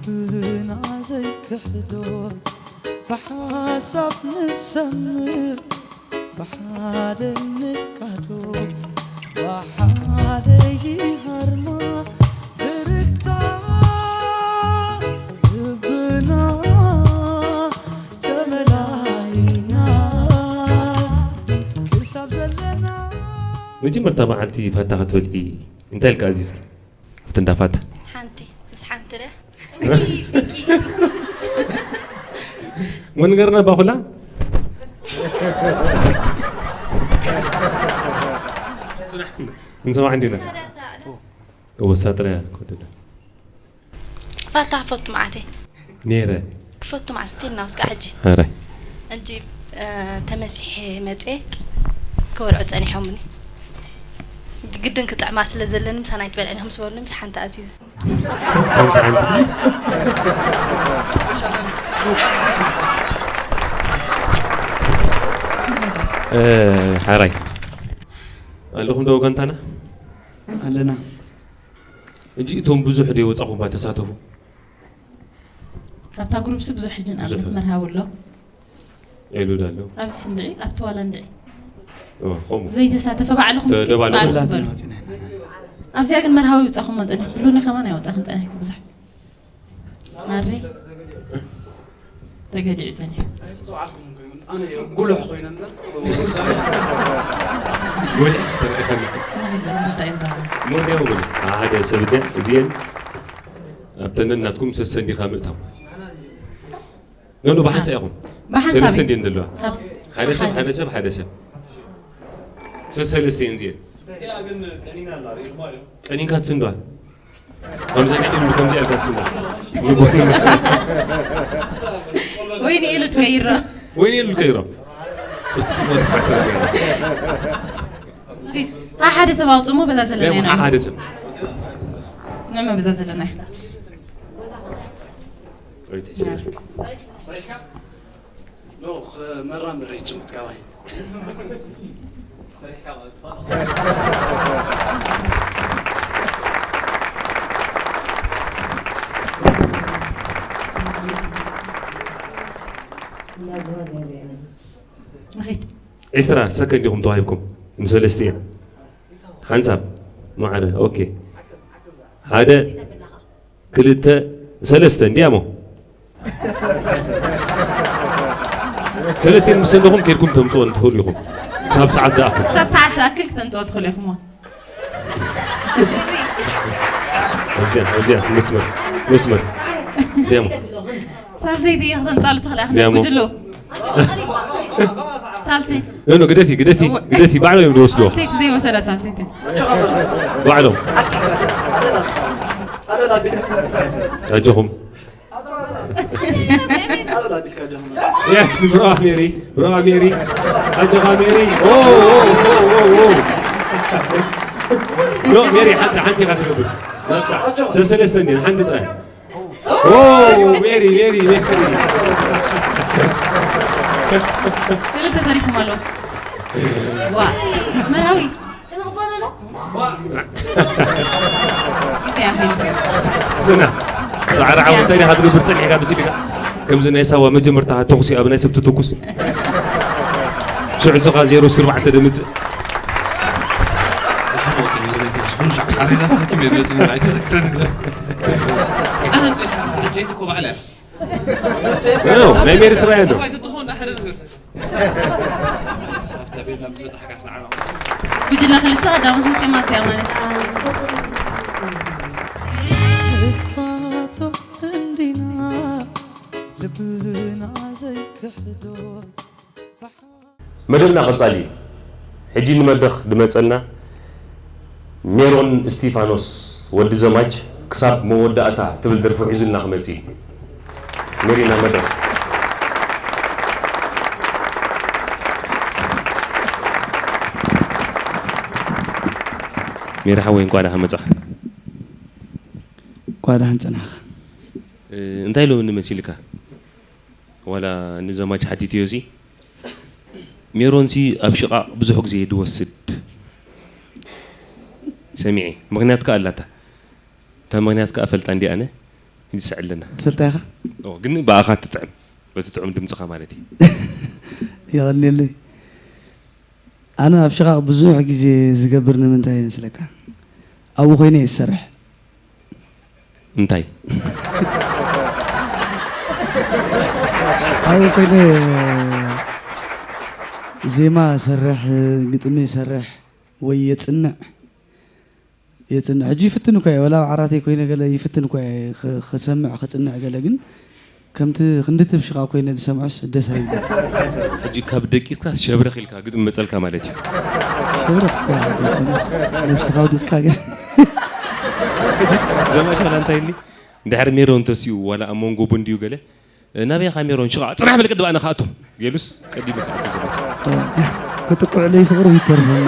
ብና ዘይክሕዶ ብሓሳብ ንሰምር ብሓደ ንቃዶ ብሓደ ይሃርማ ትርታ ልብና ተመላይና ክሳብ ዘለና መጀመርታ በዓልቲ ፋታ ክትበልዒ እንታይ ኢልካ ኣዚዝኪ? ኣብቲ እንዳ ፋታ ሓንቲ ምስ ሓንቲ ደ መንገርና ባኹላ ንሰማዕ እንዲና ወሳ ጥራያ ኮደዳ ፋታ ክፈቱ መዓተይ ነይረ ክፈቱ መዓት ስቲል ናብ እስካዕ ሕጂ ኣራይ ሕጂ እ፣ ተመሲሐ መፀ ክበልዑ ፀኒሖምኒ ግድን ክጥዕማ ስለ ዘለኒ ምሳና ይትበልዕኒ ምስ በሉኒ ምስ ሓንቲ ኣዚዘ ከምዚ ሓንቲ እ፣ ሓራይ ኣለኹም ዶ ወገንታና ኣለና ሕጂ እቶም ብዙሕ ዶ ወፃኹም ተሳተፉ ካብታ ግሩፕ ሲ ብዙሕ ሕጂ ንኣብነት ብዙሕ። መርሃዊ ኣሎ ኤሉድ ኣሎ ኣብዚ እንድዒ ኣብቲ ዋላ እንድዒ ኦ፣ ከምኡ ዘይተሳተፈ ባዕልኹም እስኪ ተደባልቑ። ባዕልኹም በሉ። ኣብዚኣ ግን መርሃዊ ይውፃኹም መፀኒ ብሉኒ ከማን ኣይወፃኽን ፀኒሕኩ ብዙሕ ማሬ ተገዲዑ ፀኒሑ ኣነ ጉልሕ ኮይነ እምበር ጎሊሕ ትረኢኸኒ እንታይ እዮም ዛዕባ ሞንዲያ እውን ሓደ ሰብ እዚኣ እዚአን ኣብተንን ናትኩም ሰሰንዲኻ ምእታው ኖ ኖ ብሓንሳ ኢኹም ብሓንሳብ ሰለስተ እዩ። እንዲን ዘለዋ ካብስ ሓደ ሰብ ሓደ ሓደ ሰብ ሓደ ሰብ ሰሰለስተ እየን እዚአን እቲኣ ግን ቀኒና ኣላ ርኢኹማ ዲኹም? ቀኒንካ ትስንድዋ ከምዚ ሪኢም ከምዚ ኢልካ ትስንድዋ ወይኒ ኢሉ ትቀይሮ ወይኒ ኢሉ ትቀይሮ አ ሓደ ሰብ ኣውፅሞ በዛ ዘለና ኢና ሓደ ሰብ ንዕመ በዛ ዘለና ኢና ኖ መራምር ይጭምት ካባይ ንኺድ ዒስራ ሰከንድ ኢኹም ተዋሂብኩም ንሰለስቲኤን ሓንሳብ ማዕረ ኦኬ ሓደ ክልተ ሰለስተ እንዲያሞ ሰለስቴን ምስ ሰለኹም ኬድኩም ተምፅኦ እንትኽእሉ ኢኹም ክሳብ ሰዓት ዝኣክል ክሳብ ሰዓት ዝኣክል ክተምፅኦ ትኽእሉ ኢኹም ኣብዚኣ ኣብዚኣ መስመር መስመር እንዲያሞ ሳልሰይቲ እየ ክተምፃሉ ትኽእል ኢኻ ዲያሞ። ጉጅሎ ሳልሰይቲ ኖ ኖ ግደፊ ግደፊ እወ። ግደፊ ባዕሎም እዮም ዝወስድዎ ሳልሰይቲ ዘይወሰዳ ሳልሰይቲ ባዕሎም ኣጆኹም Yes, brava Mary, brava Mary. ኣጆኻ ሜሪ። ኦ ኦ ኦ ኦ ኦ። ኖ ሜሪ ሓንቲ ሓንቲ ኢኻ ትገብር። በቃ ሰሰለስተ እንዴ ሓንቲ ጥራይ። ኦ ሜሪ ሜሪ ሜሪ። ክልተ ተሪፎም ኣለዉ። ዋ መርሃዊ ግዜ ኣኺሉ። ስና ሰዓረ ዓወት እንታይ ኢኻ ትገብር ጸኒሕካ ብስልካ ከምዚ ናይ ሳዋ መጀመርታ ተኹሲ ኣብ ናይ ሰብ ትትኩስ ሽዑ ስኻ ዜሮ ሽርባዕተ ደምጽእ ዝሓሞቂ ነይሩ ዘይትብስ ኩሉ ሻዕ ቃሬዛ ተሰኪመ ይመጽእ ነይሩ ኣይትዝክረ ንግረኩ ቀረጽ ቤት ሓታ ሕጂ ኣይትኮ ባዕላ እያ ናይ ሜሪ ስራ ያለው ጉጅለ ክልተ ቀዳሞት መጽያማት እያ ማለት ንፋቶ እንዲና ልብና ዘይክሕዶ መደብና ቀጻሊ እዩ። ሕጂ ንመድረኽ ዝመጸና ሜሮን እስቲፋኖስ ወዲ ዘማች ክሳብ መወዳእታ ትብል ደርፉ ሒዙልና ክመጽእ እዩ። ሜሪና መድረኽ። ሜሪ ሓወይ እንቋዕ ደሓን መጻኻ። እንቋዕ ደሓን ጸናሕካ። እንታይ ኢሎምኒ መሲልካ? ዋላ ንዘማች ሓቲትዮ ሲ ሜሮን ሲ ኣብ ሽቓቕ ብዙሕ ግዜ ድወስድ ሰሚዐ ምኽንያት ከኣ ኣላታ እታ ምኽንያት ከኣ ፈልጣ እንዲ ኣነ ይስዕለና። ትፈልጣ ኢኻ? ኦ፣ ግን ብኣኻ ትጥዕም፣ በቲ ጥዑም ድምፅኻ ማለት እዩ። የቐንየለይ። ኣነ ኣብ ሽቓቕ ብዙሕ ግዜ ዝገብር ንምንታይ ይመስለካ? ኣብኡ ኮይነ እየ ዝሰርሕ። እንታይ? ኣብኡ ኮይነ ዜማ እሰርሕ፣ ግጥሚ እሰርሕ ወይ የጽንዕ። የጽንዕ። ሕጂ ይፍትን እኳ እየ፣ ወላ ኣብ ዓራተይ ኮይነ ገለ ይፍትን እኳ እየ፣ ኸ-፣ ኸሰምዕ፣ ኸጽንዕ ገለ፣ ግን ከምቲ ክንድቲ ብሽቓ ኮይነ ዝሰምዖስ ደስ ኣይብል። ሕጂ ካብ ደቂስካ ሸብረኽ ኢልካ ግጥሚ መጸልካ ማለት እዩ። ሸብረኽ እኳ ዘይኮነስ፣ ነብስኻ ኣውዲቕካ ግን። ሕጂ ዘማች ዋላ እንታይ ኢልኒ? እንድሕር ሜሮን ተሲኡ ዋላ ኣብ መንጎ ቡን ድዩ ገለ፣ "ናበይ ኢኻ ሜሮን? ሽቓ ጽናሕ በል ቅድም ኣነ ክኣቱ" ገሉስ ቀዲሙ ክኣቱ ዝብል። ክጥቅዑለይ ስቕሩ ይተርፎም።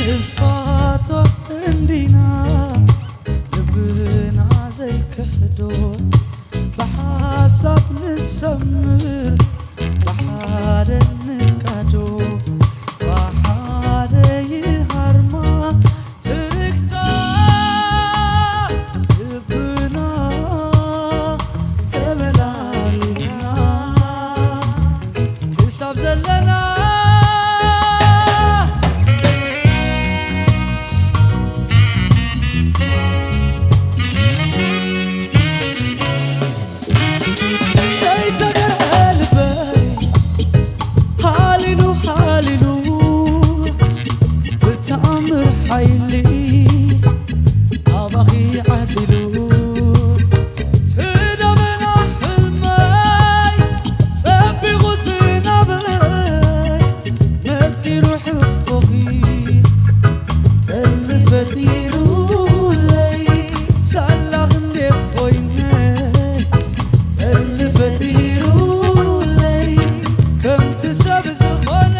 ንፋቶ እንዲና ልብና ዘይክሕዶ፣ ብሓሳብ ንሰምር ብሓደ ንቃዶ፣ ብሓደ ይሃርማ ትርክታ ልብና ተመላሊና ክሳብ ዘለና ዘይተገርዐ ልበይ ሃሊሉ ሃሊሉ ብተኣምር ሓይሊ ኣባኺ ዓዚሉ ትደመና ሕልመይ ጸቢቑ ዝናበይ መቂሩ ሕፎኺ ጠሊ ፈጢሩለይ ሳላ ክንዴ ኮይነ ጠሊ ፈጢሩለይ ከምቲ ሰብ ዝኾነ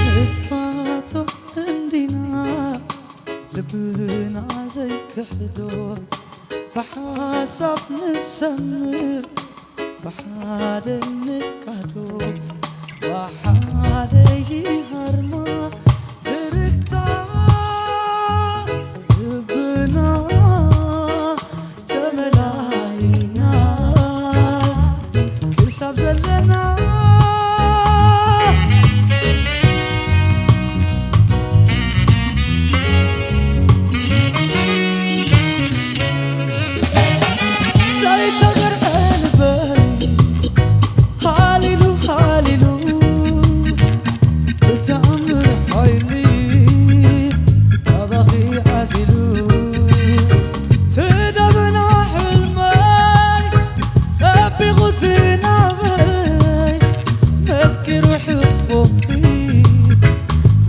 ንፋቶ እንዲና ልብና ዘይክሕዶ ብሓሳብ ንሰምር ብሓደ ንቃዶ ብሓደ ይሃርማ ዘለና። ዘይተገርዐ ልበይ ሃሊሉ ሃሊሉ ብተኣምር ሓይሊ ኣባኺ ዓሲሉ ትደበና ሕልመይ ጸቢቑ ዝናበይ መቂሩ ሕፎኺ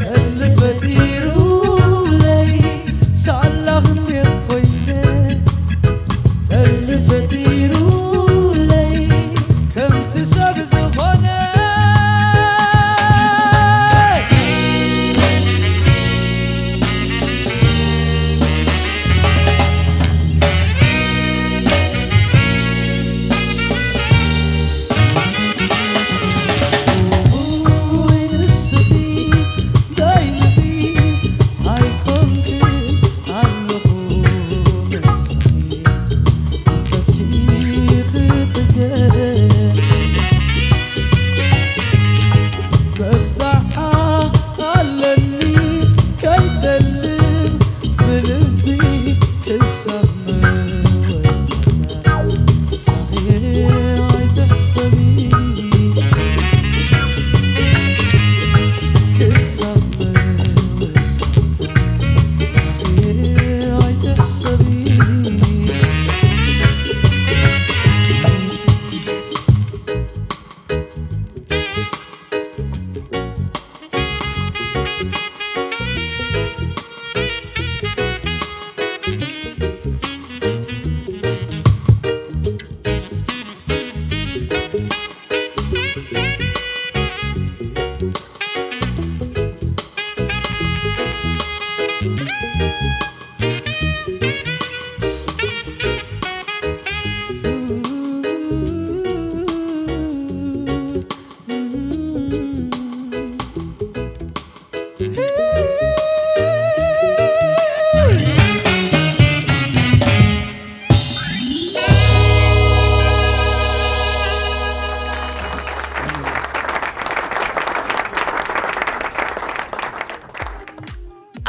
ጠሊ ፈጢሩለይ ሳላ ክንደይ ኮይነ ጠሊ ፈጢሩለይ ከምቲ ሰብ ዝኾነ።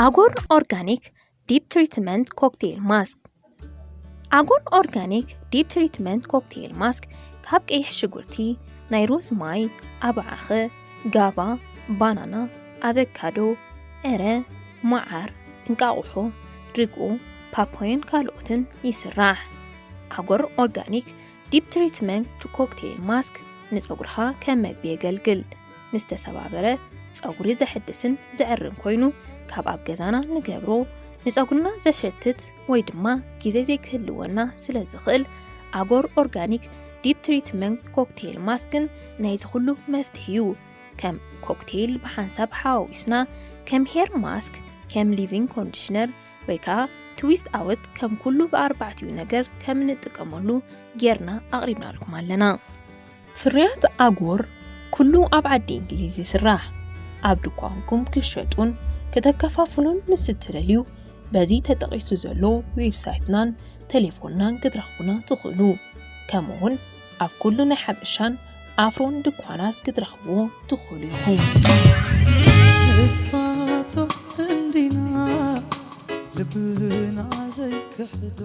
ኣጎር ኦርጋኒክ ዲፕ ትሪትመንት ኮክቴል ማስክ። ኣጎር ኦርጋኒክ ዲፕ ትሪትመንት ኮክቴል ማስክ ካብ ቀይሕ ሽጉርቲ፣ ናይ ሩዝ ማይ፣ ኣባዓኸ፣ ጋባ፣ ባናና፣ ኣቨካዶ፣ ዕረ፣ መዓር፣ እንቃቑሖ፣ ርግኦ፣ ፓፓዮን ካልኦትን ይስራሕ። ኣጎር ኦርጋኒክ ዲፕ ትሪትመንት ኮክቴል ማስክ ንጸጉርኻ ከም መግቢ የገልግል። ንዝተሰባበረ ጸጉሪ ዘሕድስን ዘዕርን ኮይኑ፣ ካብ ኣብ ገዛና ንገብሮ ንጸጉርና ዘሸትት ወይ ድማ ግዜ ዘይክህልወና ስለ ዝኽእል፣ ኣጎር ኦርጋኒክ ዲፕ ትሪትመንት ኮክቴል ማስክን ናይዚ ኩሉ መፍትሒ እዩ። ከም ኮክቴል ብሓንሳብ ሓዋዊስና ከም ሄር ማስክ፣ ከም ሊቪንግ ኮንዲሽነር ወይ ከኣ ትዊስት ኣወት ከም ኩሉ ብኣርባዕቲኡ ነገር ከም እንጥቀመሉ ጌርና ኣቕሪብናልኩም ኣለና። ፍርያት ኣጎር ኩሉ ኣብ ዓዲ እንግሊዝ ይስራሕ። ኣብ ድኳንኩም ክሸጡን ከተከፋፍሉን ምስ እትደልዩ፣ በዚ ተጠቒሱ ዘሎ ዌብሳይትናን ቴሌፎንናን ክትረኽቡና ትኽእሉ። ከምኡውን ኣብ ኩሉ ናይ ሓበሻን ኣፍሮን ድኳናት ክትረኽብዎ ትኽእሉ ኢኹም። ንፋቶ እንዲና ልብና ዘይክሕዶ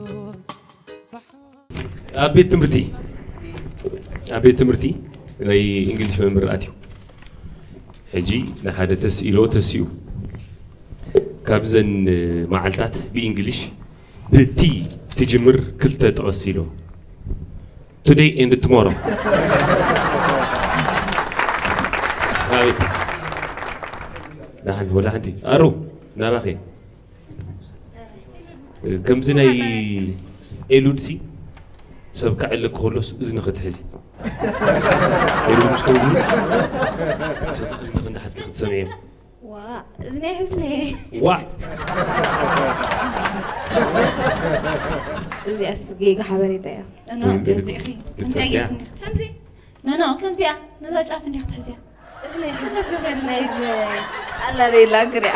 ኣብ ቤት ትምህርቲ፣ ኣብ ቤት ትምህርቲ ናይ እንግሊሽ መምህር ኣትዩ። ሕጂ ንሓደ ተስኢሎ ተሲኡ። ካብዘን መዓልታት ብእንግሊሽ ብቲ ትጅምር ክልተ ጥቐስ ኢሎ። Today and tomorrow። ኣቤት። ደሓን ወላ ሓንቲ። ኣሩ፣ ናባኸ። ከምዚ ናይ ኤሉድሲ ሰብ ከዕልክ ከሎስ እዝኒ ክትሕዚ። ኤሉድስ ከምዚ ሰብ እዝኒ እንዳሓዝኪ ክትሰምዕዮ። ዋ፣ እዝኒ ኣይሕዝኒ። ዋ። እዚኣስ ጌጋ ሓበሬታ እያ። እኖ፣ ከምዚ ኢኺ። ከምዚ ኣየርኩ እንዲኺ ትሕዚ። ኖ፣ ኖ፣ ከምዚኣ፣ ነዛ ጫፍ እንዲኺ ትሕዚያ። እዝኒ ኣይሕዝ። እዛ ትገብራ ደላ እየ ጀ-፣ ኣላ ደይላ እንክሪኣ።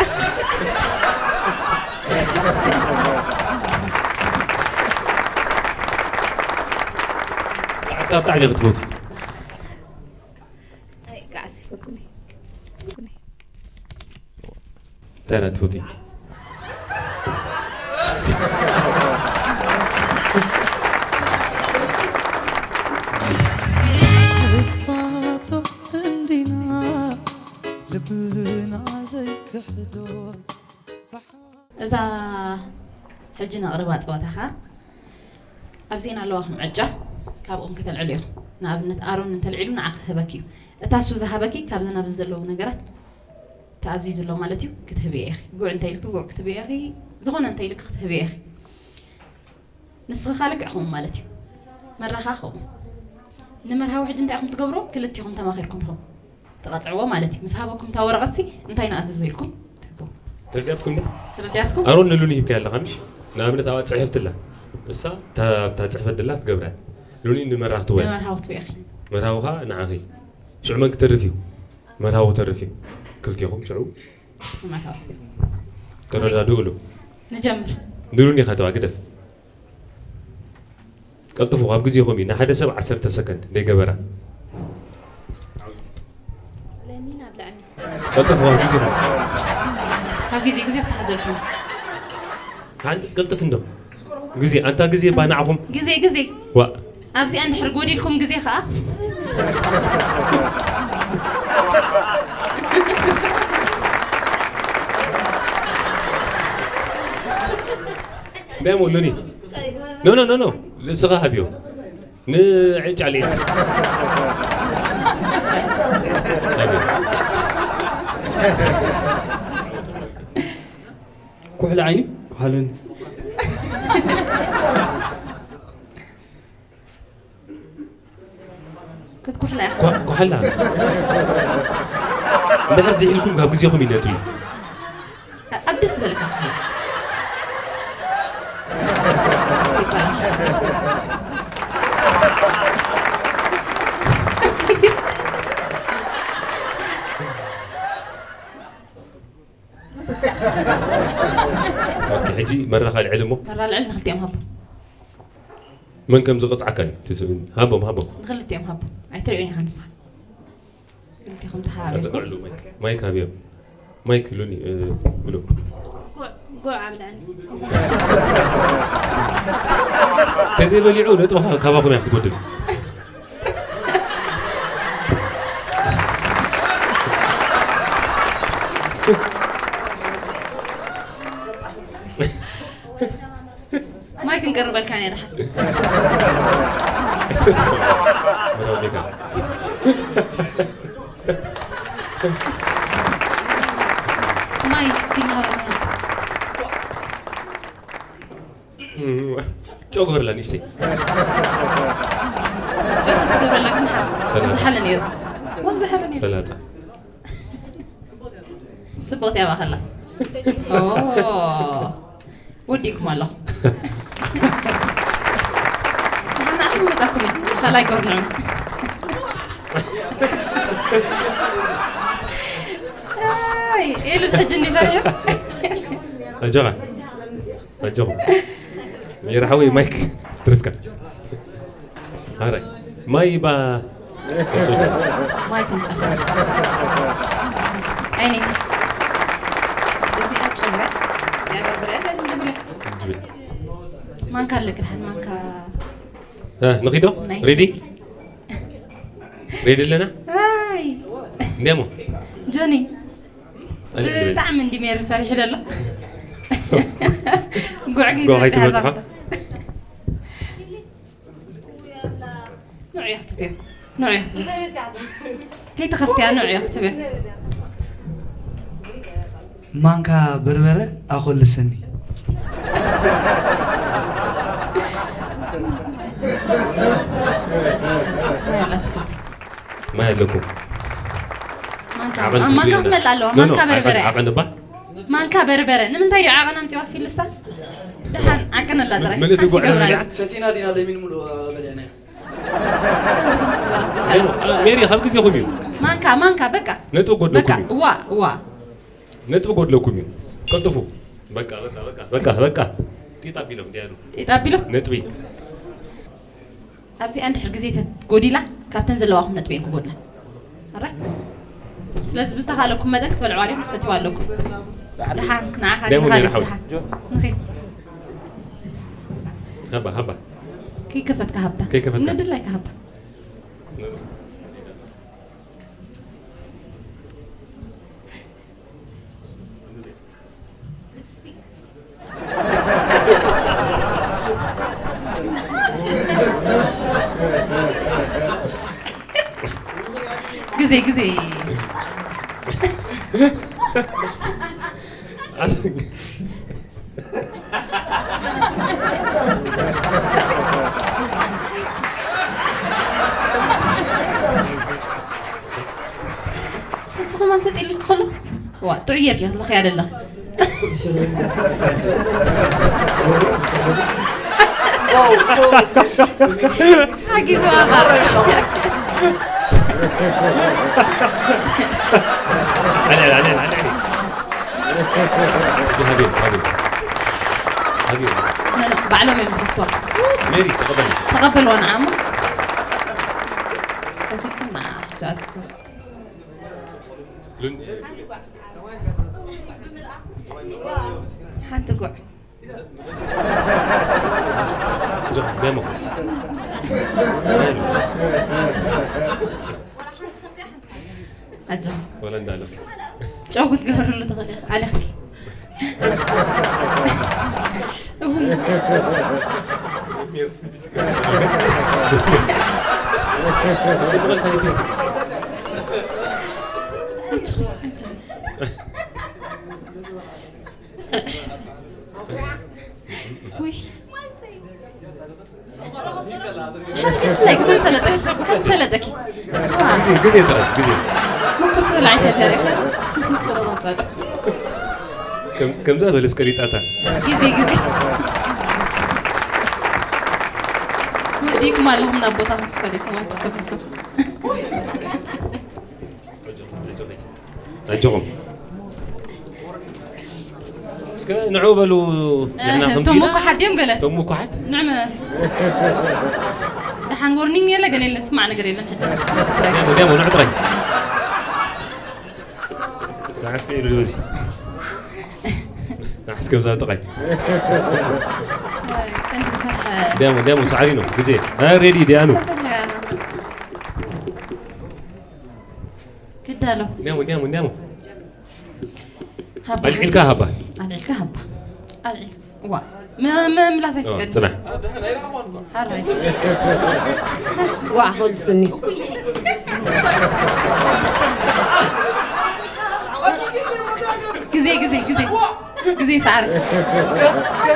ብጣዕሚ፣ ብጣዕሚ ክትፈቱ። ጋዕሲ ፈኩኒ። እንታይ ትፈትዊ? ንፋቶ እንዲና ልብና ዘይክሕዶ እዛ ሕጂ ነቕርባ ፀወታ ኸዓ ኣብዚኤን ኣለዋኹም ዕጫ፣ ካብኦም ከተልዕሉ ኢኹም። ንኣብነት ኣሮን እንተልዒሉ ንዓኺ ክህበኪ እዩ። እታ እሱ ዝሃበኪ ካብዚ ናብዚ ዘለዉ ነገራት ተኣዚዙ ኣሎ ማለት እዩ። ክትህብዮ ኢኺ። ጉዕ እንተ ኢልኪ ጉዕ ክትህብዮ ኢኺ። ዝኾነ እንተ ኢልኪ ክትህብዮ ኢኺ። ንስኺ ኸዓ ልክዕ ከምኡ ማለት እዩ። መራኻ ከምኡ። ንመርሃዊ ሕጂ እንታይ ኢኹም ትገብሩ? ክልቲኹም ተማኺርኩም ኢኹም ትቐፅዕዎ ማለት እዩ። ምስ ሃበኩም እታ ወረቐትሲ እንታይ ንኣዝዞ ኢልኩም ትህብዎ። ተረዲኣትኩም ዶ? ተረዲኣትኩም? ኣሮን ንሉኒ ሂብካያ ኣለኻ ምሽ? ንኣብነት ኣብኣ ፅሕፍቲ ኣላ። እሳ እታ ኣብታ ፅሕፈት ደላ ትገብራ እያ። ሉኒ ንመራኽቲ ወያ። ንመርሃዊ ትብእኺ። መርሃዊ ኸዓ ንዓኺ። ሽዑ መን ክተርፍ እዩ? መርሃዊ ክተርፍ እዩ። ክልቲኹም ሽዑ ንመርሃዊ ትብእኺ። ተረዳድእሉ። ንጀምር። ንሉኒ ኢኻ ተባ ግደፍ። ቀልጥፉ ካብ ግዜኹም እዩ ንሓደ ሰብ ዓሰርተ ሰከንድ ደይገበራ። ለሚን ኣብ ላዕሊ። ቀልጥፉ ካብ ግዜኹም። ካብ ግዜ ግዜ ክተሓዘልኩም። ሓን ቅልጥፍ እንዶ ግዜ ኣንታ ግዜ ባናዕኹም ግዜ ግዜ ዋ ኣብዚኣ እንድሕር ጎዲልኩም ግዜ ኸዓ እንታይ ሞ ሉኒ ኖ ኖ ኖ ኖ ንስኻ ሃብዮ ንዕጫ ሌላ ኩሕሊ ዓይኒ ኩሓሉኒ ክትኩሕላ ኢኻ ኳ- ኩሓላ እንድሕር ዝሒልኩም ካብ ግዜኹም ይነጥቢ ኣብ ደስ ዝበለካ ክኾን ይበላሽ። ኦኬ፣ ሕጂ መራኻ ልዕል እሞ መራ ልዕል ንክልቲኦም ሃቦ መን ከም ዝቕፅዓካ እዩ እቲ ስእሊ። ሃቦም ሃቦም ንክልቲኦም ሃቦ ኣይትሪኦን ኢኻ ንስኻ ክልቲኹም ተሓባቢርኩም ኣፅቅዕሉ ማይክ ማይክ ሃብዮም ማይክ ሉኒ እ፣ ብሉ ጉዕ ኣብ ልዕሊ። ተዘይበሊዑ ነጥቢ ካባኹም እያ ክትጎድል ማይ ክንቅርበልካ ኢና ድሓን መረብ ሜካ ማይ ኪናሃበ ማይ ጨጎርላ ንእሽተይ ጨርቂ ትገብረላ ግን ሓ ሰላጣ። ዝሓለ ነይሩ ወም ዝሓለ ነይሩ ሰላጣ ፅቡቅ ትያባ ከላ ኦ ወዲእኩም ኣለኹ ንሓና ዓቕሚ መፃኩም እዩ ካልኣይ ጎርንዑ ኣይ ኢሉ ሕጂ እንዲፈሪሑ ኣጆኻ ኣጆኹም ሜራ ሓወይ ማይክ ስትርፍካ ኣራይ ማይ ባ ማይ ትምጣ ዓይነይቲ እዚኣ ጨውያ እዚኣ በርበረ እዚኣ ዝንጅብል ጅብል ማንካ ኣለክ ድሓን ማንካ እ፣ ንኺዶ ናይ ሬዲ ሬዲ ኣለና ኣይ እንዲያሞ ጆኒ ኣነ ብጣዕሚ እንዲ ሜሪ ፈሪሑ ደሎ ጉዕ ጓ ከይትበፅሖ ንዑ ይኽትብዮ ንዑ ይኽትብዮ ከይተኸፍትያ ንዑ ይኽትብዮ ማንካ በርበረ ኣኾልሰኒ ማይ ኣላት ክብሲ ማይ ኣለኩም ማንካ ዓቐን ማንካ ትብልና። ክመልእ ኣለዋ ኖ፣ ኖ፣ ማንካ በርበረ ዓቐን፣ ዓቐን እባ ማንካ በርበረ ንምንታይ ድዩ ዓቐን ኣምፂዋ ፊልስታ ድሓን ዓቀን ኣላ ጥራይ ምልእቲ ሓንቲ ጉዕ ገብራ በርበረ። እያ። ፈቲና ዲና ለሚን ሙሉ በሊዕናዮ። ሜሪ ካብ ግዜኹም እዩ ማንካ ማንካ በቃ ነጥቢ በቃ ጎድለኩም እዩ እዋ እዋ ነጥቢ ጎድለኩም እዩ ቀልጥፉ በቃ በቃ በቃ በቃ በቃ ጢጣ ቢሎም እንዲያሉ ጢጣ ቢሎም ነጥቢ ኣብዚኣ እንድሕር ግዜ ተጎዲላ ካብተን ዘለዋኹም ነጥቢ እየን ክጎድላ ኣረ ስለዚ ብዝተኻለኩም መጠን ክትበልዕዋ ዲኹም ክትሰትይዋ ኣለኩም። ደሓን ንዓኻ ደሞ ዲኻ ነይሩ ሓወይ። ደሓን ንኺድ። ሃባ፣ ሃባ። ከይከፈትካ ሃብታ። ከይከፈትካ። ንድላይካ ሃብታ። ግዜ ግዜ። ንስኹም ኣንሰጥ ኢሉ ከሎ ዋ ጥዑይ ጌርኪ ክትለኽያ ደለኺ። ሓጊዝዋ ኸኣ። علي، علي، علي، علي. حبيبي، حبيبي. حبيبي. لا، لا، ባዕሎም እዮም ዝኸፍትዋ። ሜሪ፣ ተቐበሊ። ተቐበልዋ ንዓሞ። ሰፊትኩም ንዓ፣ ጃዝ። ሉን-፣ ሓንቲ ጉዕ። ጃ-፣ ደሞ። ኣጆ። ወላ እንዳለክ። ጨው ክትገብርሉ ትኽእል ኢኻ፣ ኣለኽኪ። እውይ። ኣጆ፣ ኣጆ። ውይ። ሓንቲ ከትፍለይ፣ ከም ሰለጠኪ፣ ከም ሰለጠኪ። ግዜ፣ ግዜ ጥራይ፣ ግዜ። ምኩር ትብል ዓይንታ ዘሪእኻ። ከም-፣ ከምዛ በለስ ቀሊጣታ። ግዜ፣ ግዜ። ወዲእኩም ኣለኹም ናብ ቦታኹም፣ ከዲኹም፣ ኣብ ስከፍ፣ ስከፍ። ኣጆኹም። እስከ ንዑ በሉ፣ ንሕና እ፣ ከምዚ ቶም ኢልና። ምኩሓት ድዮም ገለ? ቶም ምኩሓት? ንዕመ-፣ ደሓን ዎርኒንግ የለ፣ ገለ የለ፣ ስማዕ ነገር የለን ሕጂ። ዲያሞ፣ ዲያሞ፣ ንዑ ጥራይ። ንዓስከ ኢሉ በዚ። ንዓስከ ብዛ ጥራይ። እ፣ ከምዚ ዝፈርሐ። ዲያሞ፣ ዲያሞ፣ ሳዕሪ ነው፣ ግዜ። እ፣ ሬዲ፣ ዲያኑ። ክዳሎ። ኒያሞ፣ ኒያሞ፣ ኒያሞ። ሃባ። ኣልዒልካ ሃባ። ኣልዒልካ ሃባ። ኣልዒል-፣ ዋ። ም-፣ ምምላስ ኦ፣ ኣይፍቀድ። ጽናሕ። ሓራይ። ዋ፣ ኹል ስኒ። ግዜ፣ ግዜ፣ ግዜ። ግዜ ሰዓረ። እስከ፣ እስከ።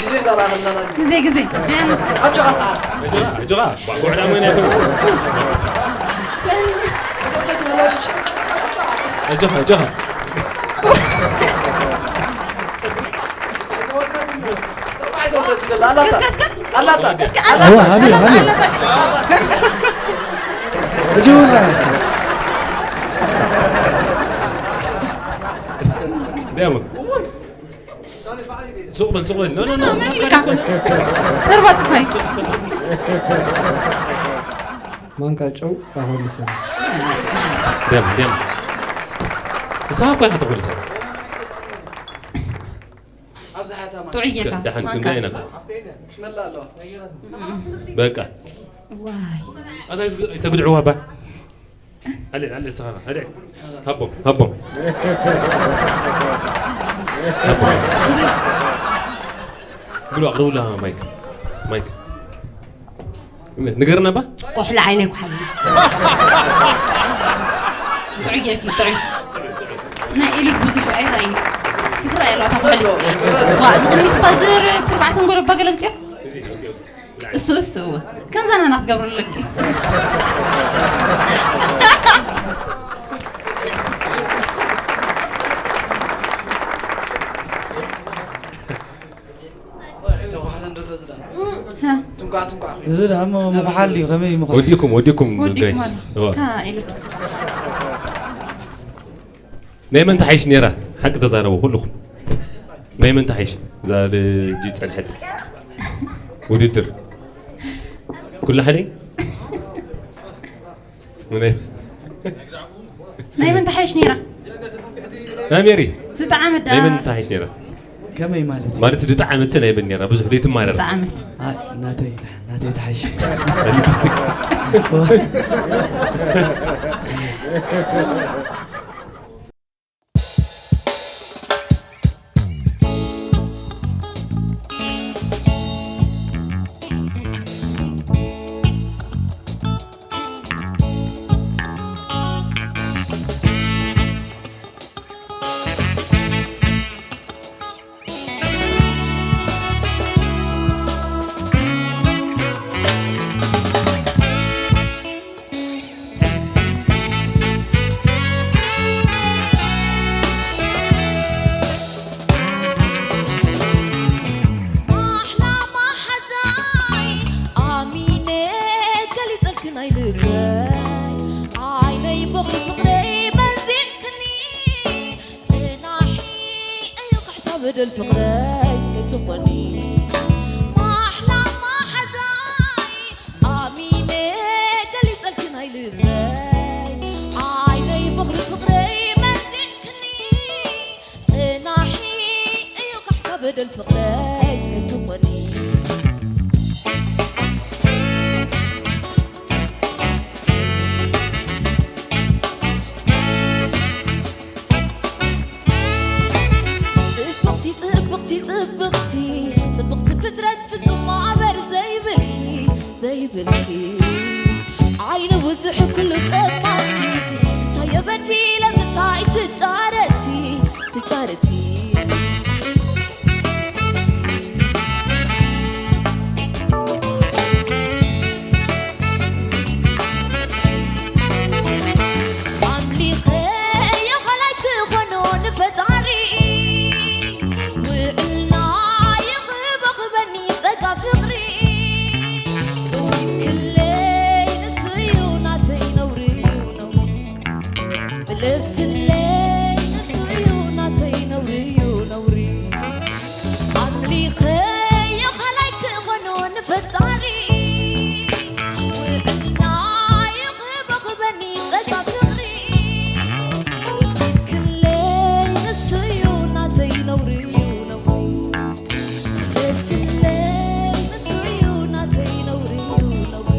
ግዜ እንዳራኸብና ግዜ፣ ግዜ። ደን። ኣጆኻ ሰዓረ። ኣጆኻ፣ ኣጆኻ። ጓ-፣ ጓዕዳ ሞይና ይኹን። ኣጆኻ፣ ኣጆኻ። ኣላታ። እስከ፣ እስከ፣ እስከ። ኣላታ። እስከ፣ ኣላታ። እዋ፣ ሃብዮ፣ ኣላታ፣ ሃብዮ። ኣላታ። ሕጂ እውን ራ-፣ ደሞ። ሱቕ በል፣ ሱቕ በል። ኖ፣ ኖ፣ ኖ። መን ኢልካ? ተርባጽ እኮ እዩ። ማንካ ጨው ኣኾልሰን። ደም፣ ደም። ንስኻ እኮ ኢኻ ተኾልሰን። ጥዑይ እስከ ጌርካ፣ ደሓን ማንካ። ክንደይ ኢና? በቃ። ዋይ። ኣታ ተግድዕዋ ባ። ኣለ፣ ኣለ፣ ንስኻ፣ ኣለ። ሃቦም፣ ሃቦም። ሃቦም። ብሉ ኣቕርቡላ ማይክ። ማይክ። ንገርና ባ። ቆሕሊ ዓይነይ ኩሓሊ። ጥዑይ ጌርኪ፣ ጥዑይ። ናይ ኢሉ ብዙሕ ኣይረኣይን። ይትረኣይ ኣሎ፣ ኣታ ኩሕሊ። ዋ፣ እዚ ቅድሚት ባ ዝር-፣ ትርባዕተን ጎረባ ገለ ኣምፅኦ። እዚ፣ እዚ፣ እዚ። እሱ፣ እሱ፣ እወ። ከምዛ ናህና ክትገብሩ ኣለኪ። ተጓሕለ እንዶ እዚ ዳ። ሃ። ትንኳዕ፣ ትንኳዕ። እዚ ዳ እሞ ምኹሓል እዩ፣ ከመይ ምኹሓል? ወዲእኩም፣ ወዲእኩም፣ ወዲእኩም ጋይስ። ኣለ። እወ። ካ ኢሉ። ናይ መን ትሓይሽ ነይራ? ሓቂ ተዛረቡ ኩልኹም። ናይ መን ትሓይሽ? እዛ ልጅ ጸንሐት። ውድድር ኩሉ ሓደ ናይ ናይ መን ትሓይሽ ነይራ? ናይ ሜሪ ዝጠዓመት ናይ መን ትሓይሽ ነይራ? ከመይ ማለት እዩ? ማለት ዝጠዓመት ናይ መን ነይራ? ብዙሕ ዘይትማረር ዝጠዓመት ኣይ፣ ናተይ ናተይ ትሓይሽ። ሊፕስቲክ በደል ፍቕረይ ከይትኾኒ ማሕላ ማሓዛይ ኣሚነ ገሊጸልክን ኣይልበይ ዓይነይ በኽሪ ፍቕረይ መዚዕክኒ ጽናሒ እዩ ካሕሳ በደል ፍቕረይ ከይትኾኒ ጽብቕቲ ፍጥረት ፍጹም ማዕበር ዘይብልኪ ዘይብልኪ ዓይኒ ብዙሕ ኩሉ ጠማቲ እንታይ የበዲለ ምሳይ ትጫረቲ ትጫረቲ ኣምሊኸዮ ኸላይ ክኾኖ ንፈጣሪ ውዕልና ይኽበኽበኒ ጸጋ ፍቕሪ ወሲድክለይ ንስዩ ናተይ ነውሪ እዩ ነውሪ ምለስለይ ንስዩ ናተይ ነውሪ እዩ ነውሪ ኣምሊኸዮ ኸላይ ክኾኖ ንፈጣሪ ውዕልና ይኽበኽበኒ ጸጋ ፍቕሪ ወሲድክለይ ንስዩ ናተይ ነውሪ እዩ ነውሪ ደስለይ ንስዩ ናተይ ነውሪ እዩ ነውሪ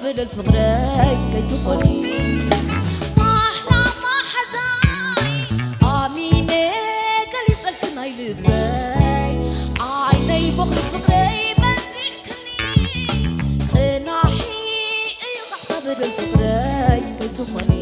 በደል ፍቕረይ ከይትኾኒ ማሕላ ማሓዛይ ኣሚነ ገሊጸልክን ኣይልበይ ዓይነይ በኽሪ ፍቕረይ መዚዕክኒ ጽናሒ እዩ ካሕሳ በደል ፍቕረይ ከይትኾኒ